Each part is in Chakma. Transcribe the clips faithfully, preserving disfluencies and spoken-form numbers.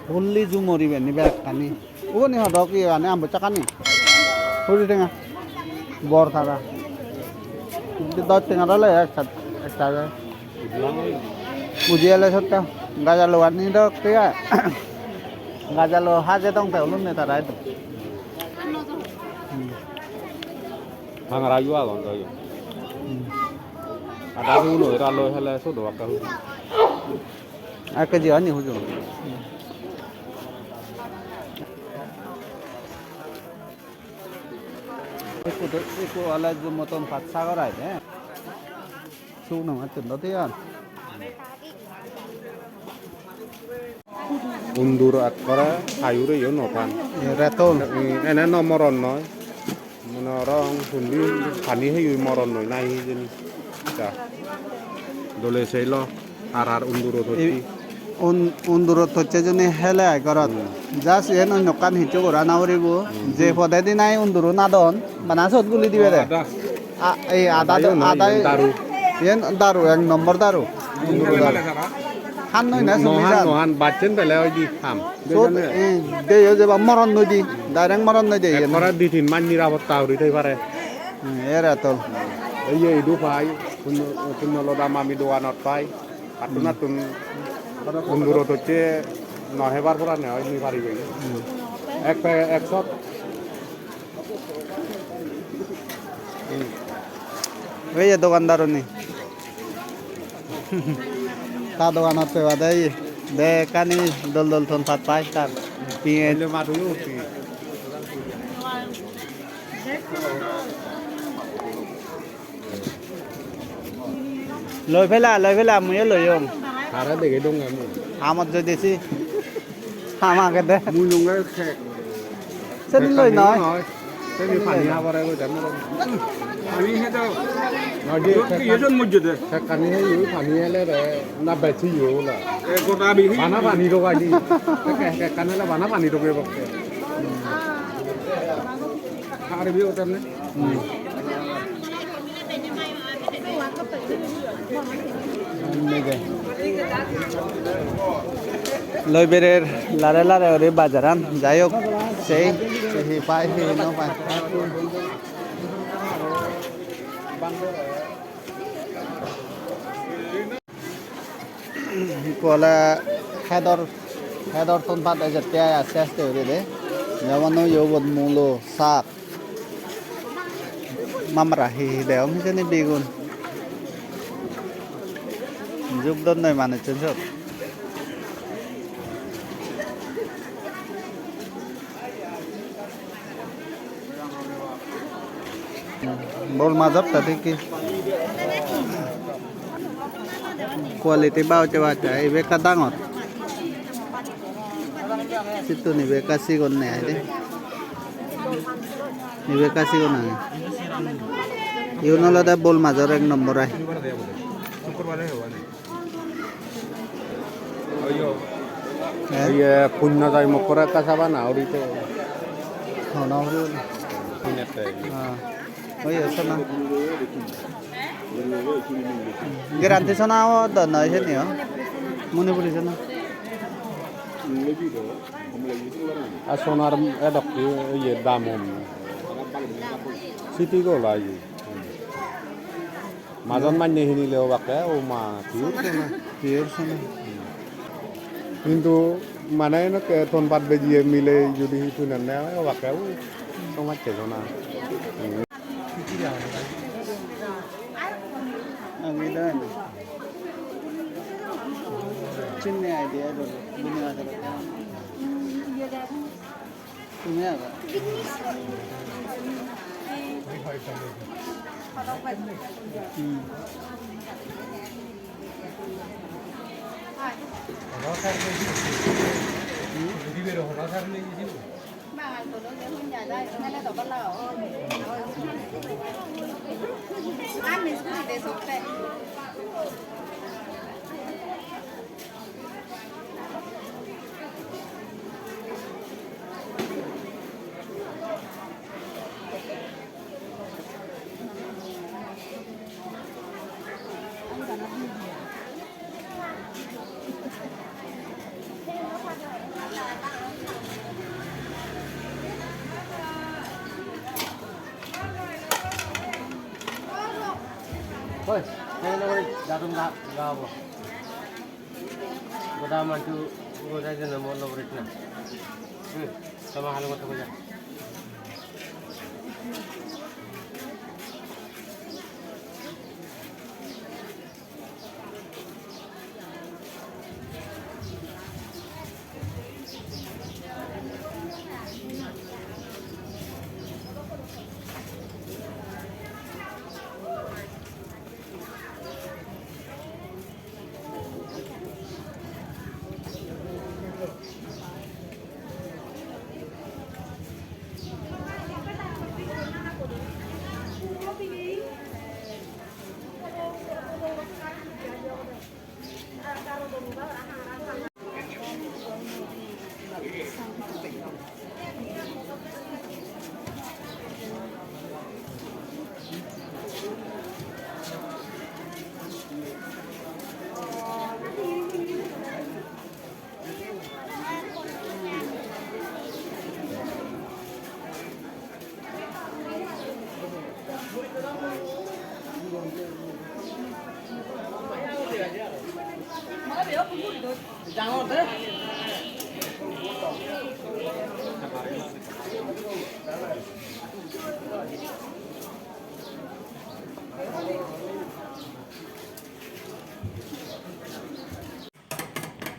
Hulli jumor iben ibe ekkani. Uboni hodok iye ani ambochakani. Huri tenga. Bor tara. Dos tenga dole ek sat, ek sat. Buji ele sotta. Gajalo ani dok tiya. Gajalo haje dong te ulun ne tara itu. Hmm. Hangara yu agon do yu. Hmm. Ada hu no era lo hele sodo akka hu. Ek keji ani huju. Ikko do, ikko ole jumoton pat sagor ai de. Sugno mattun do tiyan. Undur ekkore hayure yo no pan. Retol. Ene no moron noi. Mone gorong hundi pani heyi moron noi nahi hijeni. Ja. Dole sei lo. Ar ar unduro thocche. Un-, unduro thocche juni hele ai gorot. Hmm. Just yen onnokkan hissu gora no puribo. Hmm. Je podedi nahi unduro nadon, bana sot guli dibe de. Ada. A, ei ada. Ada yo noi, ada yen daru. Yen daru, ek nombor daru. Unduro daru. Han noi na. No han, sumi han. No han, bacchen pele oi di ham. Sot, eh, de yo jeba moron noi di, direct moron noi de yen. Ekkore di tin maj nirapotta guri thei pare. Hmm, era tol. Ei ye idu pai, punno, punno loda mami doganot pai. Attun attun unduro thocche no hebar porane oi ni paribe. Hmm. Ek pe-, ek shot. Hmm. Ei ye dogandar oni. Ta doganot pebade ye. Bekkani dol dol ton pat pai tar. Piyej. Loi pela, loi pela, muiyo loiyong. Tara dege dong ami. Hamot joi desi. Ham agede. Mui lunge se. Seni loi noi. Seni pani habare goi dan. Pani he to. Noi de, iye jon mojje de. Sekkani he yu pani hele re, na bechi yu la. E, gota bi. Bana pani dogai di. Sekke, sekkani hele bana pani dogai bokke. Har bi otanne. Hmm. Loi berer lare lare guri bajaran, jai hok, sei hi pai, hi no pai. Ikko ole hedor, hedor ton pat ejette ai aste aste guri de. Jemon oi ubot mulo, sak. Mamra hi hi degong hijeni bigun. Jubdon noi manuchun sot. Bol maj otte thik hi. Quality ba hocche ba hocche, ibe ekka dangor. Sittun ibe ekka sigon nei ai de. Ibe ekka sigon age. Igun olode bol major ek nombor ai. Eh? Iye punno jai mokkore ekka saba na uri to. Hona uri. Punette. Ah. Oi, esa na. Guarantee sona o do noi seni o. Manipuri sona. A sonar edok iye dam hom. City gold ai. Majon manye hinile obakke, o ma, pure sona. Pure sona. Hintu mane enokke ton pat bejiye mile judi hi tunenne obakke, o somajje sona. Ami dan. Chinne idea do, bini agede. Tumi aba? Hmm. Oi, ei logore dadun ga, ga obo. Goda mantu, goda jene mo logore na. Hmm, toma halu goto goja.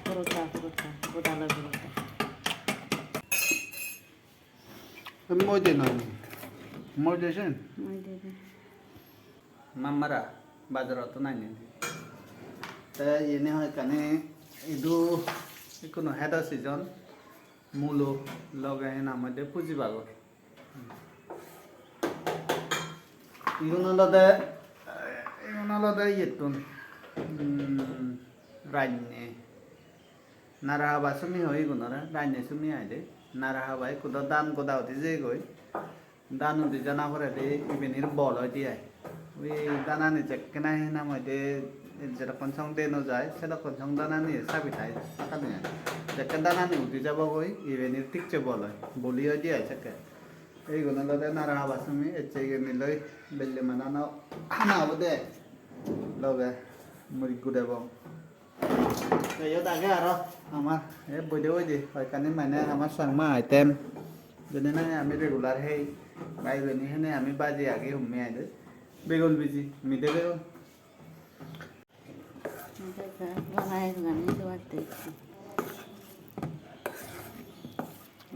Porota, porota, goda loi porota. Moide noi. Moide sen? Moide de. Mamara, bajarot to nai ni. Te iyeni hoi ekkani idu ikkunu hedo season, mulo loge he nang hoide puji bagot. Igun olode, igun olode iyettun, mm, ranne. Nara haba sumi hoi igunore, ranne sumi aide. Nara haba ikko do dan goda udi jeyegoi. Dan udi jana poredi ibenir bol oide ai. Ui danani jekkene hi nang hoide, jedokkon song de no jai, sedokkon song danani sabi thai sakani ai. Jekke danani udi jabogoi, ibenir thik se bol oi. Boli oide ai sekke. Igun olode nara haba sumi, ecche igun loi belle manano hana obode. Loge muris gudebong. Te iyot age aro amar, e, boide boide hoyekkani mane amar Changma item. Jodi nahi ami regular hei, ba ibeni hene ami baji agi hummi ai de. Begol biji, mide begol.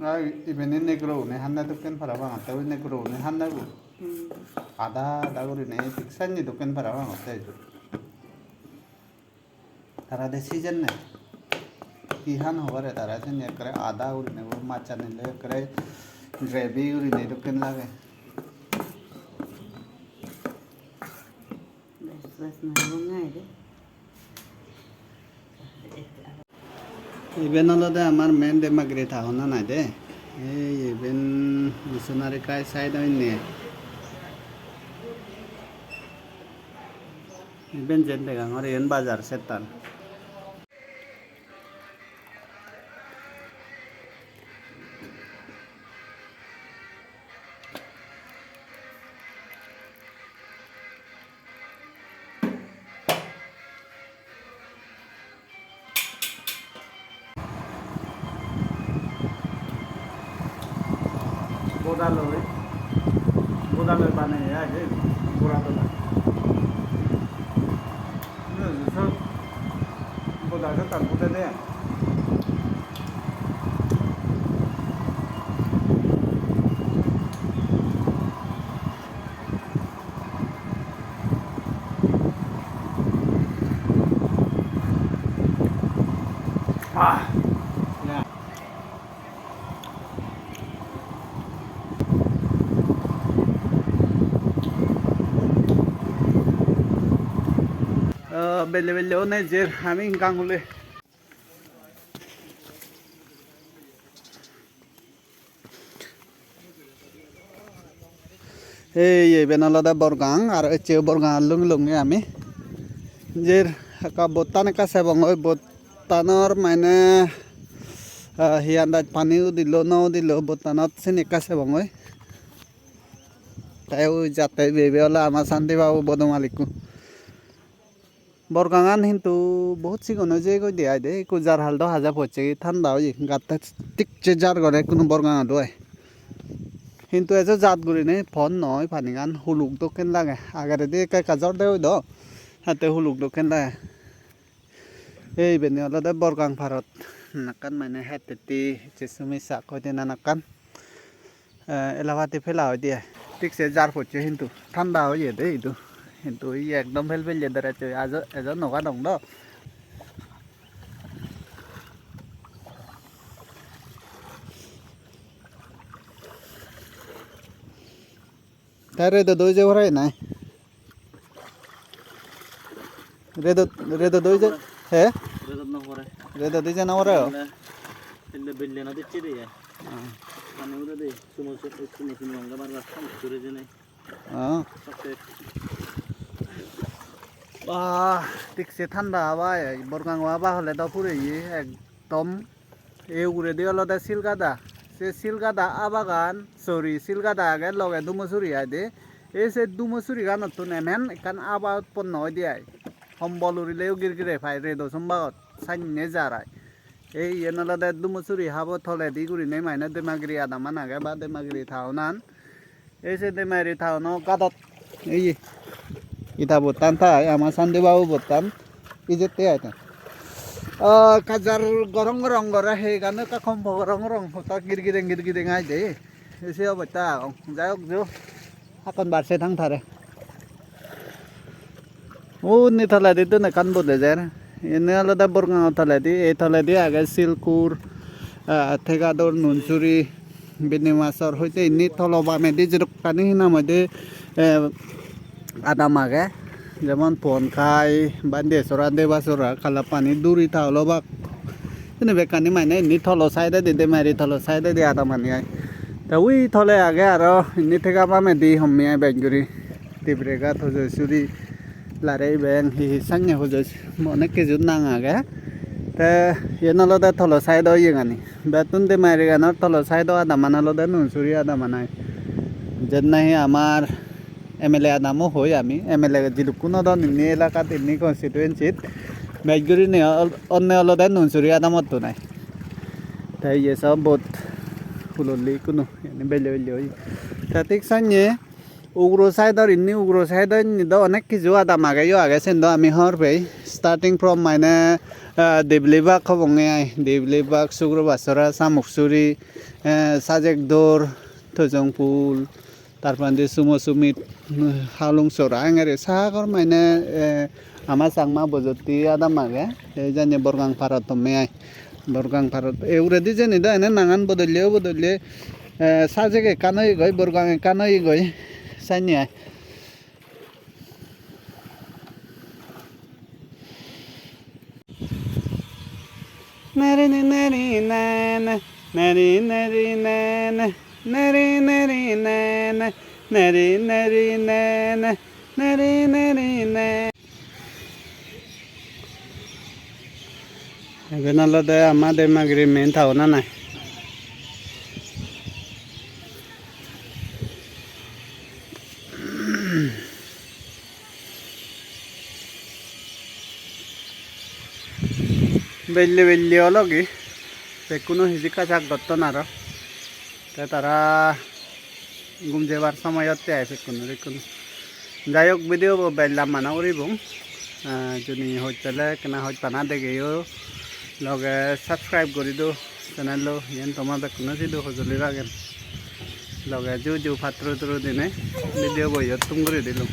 Ai, ibeni negro gune hanne dokken parapang, te ui negro gune hanne bo. Hmm. Ada ada gurine, thik sanne dokken parapang otte idu. Tara de season nei. Hi han hobare tara seni ekkere ada gurinei bo machani loi ekkere gravy gurinei dokken lage. Bes, bes, nai, nai, de. Iben olode amar main de Margherita honna nai de. Ei iben missionary kai side oinne. Iben jen degongor iyen bazar settan. Boda loi, boda loi baneye ai de, bora boda. Sob boda sob tan pudede. Ah, yeah. Ah, belle belle one jer ami gangule. Ei, iben olode Borgang, aro ecche Borgang lungi lungi ami jer ekka bottan ekka sebongoi, bottanor mane, ah, hi andaj pani udilo no udilo bottanot sini ekka sebongoi. Te ui jatte ibe, ibe ole ama Santi Babu bodo malikko. Borgangan hintu bohut sigon oi jeyegoi de ai de, ekku jar hal do haja pocche, thanda oye, gatte thik se jar gore ekkunu Borgangan do ai. Hintu ejo jat gurinei pon noi, panigan huluk dokken lage. Ageredi ekka ekka jor de oi do, hatte huluk dokken lage. Ei ibeni olode Borgang parot, nakkan mane het tetti je sumi sak hoide nanakkan, eh, elabati pela hoide ai. Thik se jar pocche hintu thanda oye de idu. Hintu ei ekdom pel pel je dress oi ajo, ejo no gadong do. Te redot oi je pore nai. Redot, redot oi je, he? Redot no pore. Redot oi je no pore o? Inde, inde bille no dicche de ye. Ah. Pani ure de, sumo, sumo, sumo, sumo, bar bar, kam kore jene. Ah. Sakke. Bah, thik se thanda haba ai, Borgang haba hole do pureye, ekdom. Ei uguredi olode Silgada. Se Silgada abagan, sorry, Silgada age, loge Dumo Suri ai de. Ei se Dumo Suri ganottun emen ekkan aba utponno oide ai. Hombol urileyo girgire pai redo sombagot, sannye jar ai. Ei iyen olode Dumo Suri habo toledi gurinei mane Demagiri adaman age ba Demagiri town-an. Ei se Demagiri town-o gadot, ei ita bottan thai, ama Shanti Babu bottan ijette ai te. Ah, ekka jar gorong gorong gore, hegano ekka kompo gorong gorong, hotta girgideng girgideng ai de. Ei se obosta agong. Jai hok, jo, hakkon bar se thang tare. Undi toledi tun ekkan bode jer. Indi olode Borgango toledi, ei toledi age Silkur, ah, Thegador, Nunsuri, Binimasor hoite indi tolo bamedi jedokkani hi nang hoide, eh, adam age. Jemon Ponkai, Bandesora, Debasora, Kalapani, Durita olobak. Sini bekkani mane indi tolo side-odi, Demagiri tolo side-odi adamani ai. Te ui tole age aro indi thega bamedi homme ai bej guri. Tibrega, Hojosuri, Larei Beng, hi hi sanne Hojos-, onek kiju nang age. Te iyen olode tolo side-o iyegani. Bettun Demagiri ganor tolo side-o adaman olode Nunsuri adaman ai. Jen nahi amar M L A adamo hoi ami, M L A jidukkun odon inni elakat, inni constituency-t, bej gurinei ol-, onne olode Nunsuri adamottun ai. Te iye so bot hulolli ikkunu, iyeni belle belle oye. Te thik sanye uguro side-or, inni uguro side-or inni do onek kiju adam age yo age, sen do ami hobor pei. Starting from mane, ah, Deblibak hobonge ai, Deblibak, Sugro Basora, Samuksuri, eh, Sajekdor, Tojongpul, tar porendi Sumo Sumit, Halungsora engeri sagor mane, eh, ama Changma bojotti adam age. Ei jani Borgang parot homme ai. Borgang parot. Ei uguredi jeni do ene nangan bodolle bodolle, eh, Sajek ekkan oyegoi, Borgang ekkan oyegoi. Sanne ai. Nari ni nari na na, nari nari na na, nari nari na na, nari nari na na, nari nari na. Iben olode ama Demagiri main town-an ai. Belle belle ologi, bekkuno hijikka jak gotton aro. Te tara gum jebar somoyotte ai bekkuno, bekkuno. Jai hok, video bo bej lamba no guribong. Ah, juni hoj pele ekkena hoj pana degeyo, loge subscribe guri do channel-lo, iyen toma bekkuno sidu hojoli ragen. Loge ju ju patturu turu dinei video bo iyot thum guri dilung.